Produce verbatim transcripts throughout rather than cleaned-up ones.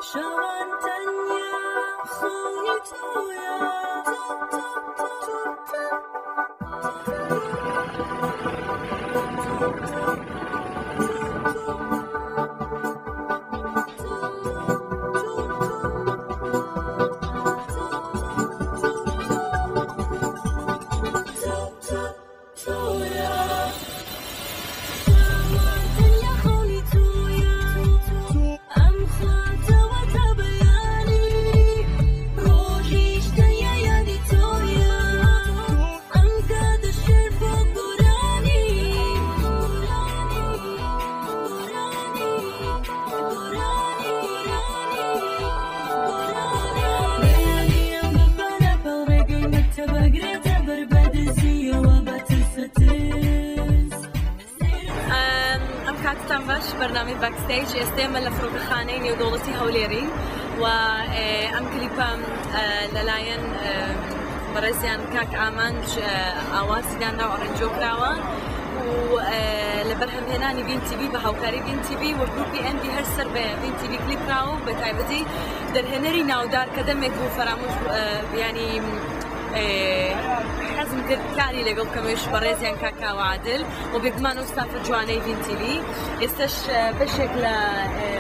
Şewan tenya xonî to ya. ئەم، ئەم کاتتان باش، بەرنامەی باکستەیج. ئێستێ ئێمە لە فڕۆکەخانەی نێودەوڵەتی هەولێرین و، ئێ، ئەم کلیپە، ئێ، لەلایەن، ئێ، بەڕێزیان کاک ئامانج، ئێ، ئاوازی دانرا و ئەڕێنجۆ کراوە و، ئێ، لە بەرهەمهێنانی بین تیڤی بە هاوکاری بین تیڤی و گروپی ئەندی هەر سەر بە بین تیڤی کلیپ کراوە و بە تایبەتی دەرهێنەری ناودار کە دەمێک بوو فەرامۆش، ئێ، یعنی، ئێ، حەزم کرد کاری لەگەڵ بکەمێش بەڕێزیان کاکا و عادل و بێگومان ئەو ستافە جوانەی بین تیڤی. ئێستەش، ئێ، بەشێک لە، ئێ،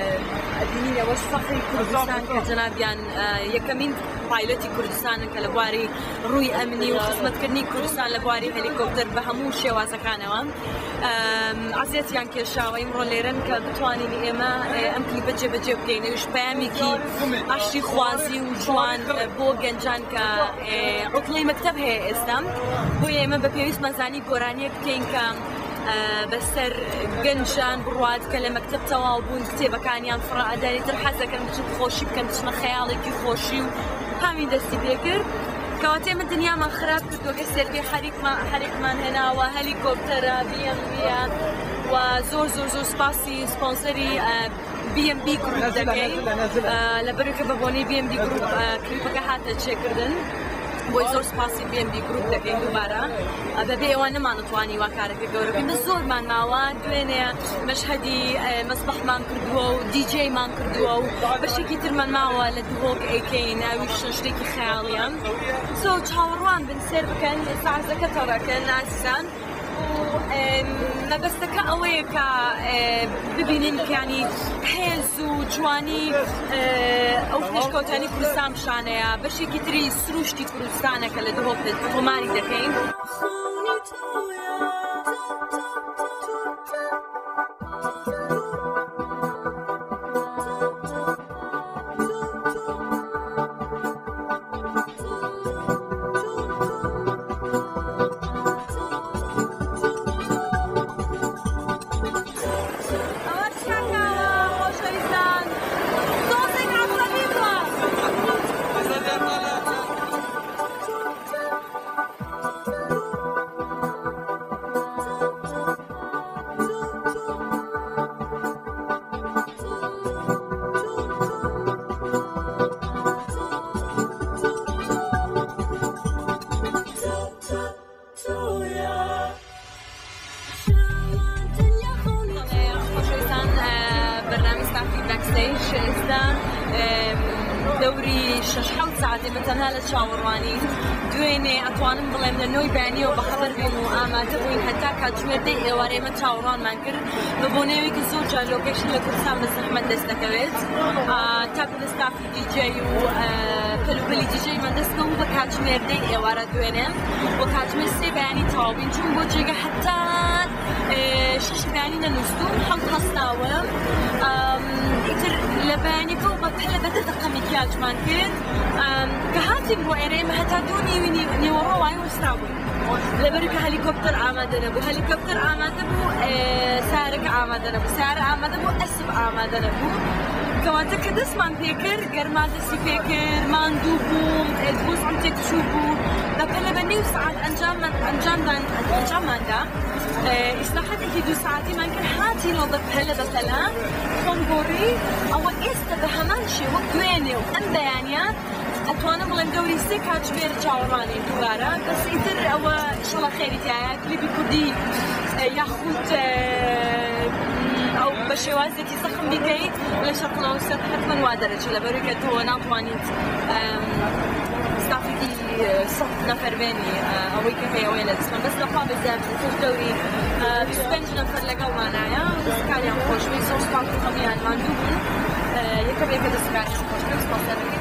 ئەدمینەوەش فەخری کوردستان کە جەنابیان، ئێ، یەکەمین پایلۆتی کوردستانن کە لە بواری ڕووی ئەمنی و خزمەتکردنی کوردستان لە بواری هەلیکۆپتەر بە هەموو شێوازەکانەوە. ئەم، عەزیەتیان کێشاوە ئیمڕۆ لێرەن کە بتوانین ئێمە، ئێ، ئەم کلیپە جێبەجێ بکەین. ئەویش پەیامێکی ئاشتی خوازی و جوان، ئێ، بۆ گەنجان کە، ئێ، عوتڵەی مەکتەب هەیە ئێستا. بۆیە ئێمە بە پێویستمان زانی گۆرانیەک بکەین کە، ئێ، بەسەر گەنجان بڕوات کە لە مەکتەب تەواو بوون، کتێبەکانیان فڕە ئەدەن، ئیتر حەز دەکەن بچن خۆشی بکەن، بچنە خەیاڵێکی خۆشی و هاوین دەستی پێ کرد. کەواتە ئێمە دنیامان خراپ کردووە کە سێرگەی حەریکما-، حەریکمان هێناوە، هەلیکۆپتەرە، بی ئێم بیە و زۆر، زۆر، زۆر سپاسی سپۆنسەری، ئە، بی ئێم بی گروپ دەکەین. ئە، لەبەرەوەی کە بە بۆنەی بی ئێم بی گروپ، ئە، کلیپەکە هاتە چێکردن. بۆی زۆر سپاسی بی ئێم بی گروپ دەکەین دووبارە. ئە، بەبێ ئێوە نەمانتوانی وا کارەکە گەورە بکەین. بە زۆرمان ماوە، دوێنێ مەشهەدی، ئە، مەسبەحمان کردووە و دی جەیمان کردووە و بەشێکی ترمان ماوە لە دهۆک ئەیکەین، ئەویش شتێکی خەیاڵیە. سۆ چاوەڕوان بن، سێر بکەن، سازەکە تەڕەکەن، ئازیزان. و، ئێ، مەبەستەکە ئەوەیە کە، ئێ، ببینین کە، یانی، هێز و جوانی، ئێ، ئەو پێشکەوتانی کوردستان پیشانەیە، بەشێکی تری سروشتی کوردستانە کە لە دهۆک تۆماری دەکەین. خۆشەویستان، ئە، بەرنامەی ستافی باکستەیج ئێستا، ئە، دەوری شەش حەوت ساعتێ بە تەنها لە چاوەڕوانی. دوێنێ ئەتوانم بڵێم لە نۆی بەیانیەوە بەخەبەر بووین و ئامادە بووین هەتا کاتژمێر دەی ئێوارە ئێمە چاوەڕوانمان کرد. بە بۆنەیەوەی کە زۆر جار لۆکەیشن لە کوردستان بە زەحمەت دەست دەکەوێت. ئا، تاکو لە ستافی دی جەی و، ئە، پەلوپەلی دی جەیمان دەست کەوت بە کاتژمێر دەی ئێوارە دوێنێ. بۆ کاتژمێر سێ بەیانی تەواو بین. چوون بۆ جێگە هەتا، ئێ، شەش بەیانی نەنووستووم، حەوت هەستاوم. ئەم، ئیتر لە بەیانیەکە و بە پەلە بە دە دەقە مکیاجمان کرد. ئەم، کە هاتین بۆ ئێرە ئێمە هەتا دوو نیوی نی-، نیوەڕۆ وای وەستا بووین. لەبەر کە هەلیکۆپتەر ئامادە نەبوو. هەلیکۆپتەر ئامادە بوو، ئێ، سارەکە ئامادە نەبوو. سارە ئامادە بوو، ئەسپ ئامادە نەبوو. کەواتە کە دەستمان پێ کرد، گەرما دەستی پێ کرد، ماندوو بووم، ئێ، دبوسم تێکچوو بوو. بە پەلە بە نیو سەعات ئەنجاممان، ئەنجامدان، ئەنجاممان دا. ئێ، ئیسلاحاتێکی دوو سەعاتیمان کرد، هاتینەوە بە پەلە بە پەلە. خۆم گۆڕی، ئەوە ئێستا بە هەمان شێوە دوێنێ و ئەم بەیانیە ئەتوانم بڵێم دەوری سێ کاتژمێر چاوەڕوانین دووبارە، بەس ئیتر ئەوە ئینشەڵا خێری تایە، کلیپی کوردی، ئێ، یاخود، ئێ، ئەو بە شێوازێکی زەخم بیکەیت لە شەرقی ناوچەکە حتمەن وا دەرەچێت، لەبەرەوەی کە تۆ ناتوانیت ئەم، ستافێکی سەد نەفەر بێنی، ئە، ئەوەی کە هەیە ئەوەیە لە دەستمان، بەس لەخوا بێزار بێت، تۆ دەوری ئە، بیست و پێنج نەفەر لەگەڵمانایە، دەستکاریان خۆشبووی، زۆر سپاس بۆ هەمویان ماندوو بوون، ئە، یەکە بێکە دەستکاریان خۆشبووی، سپاس.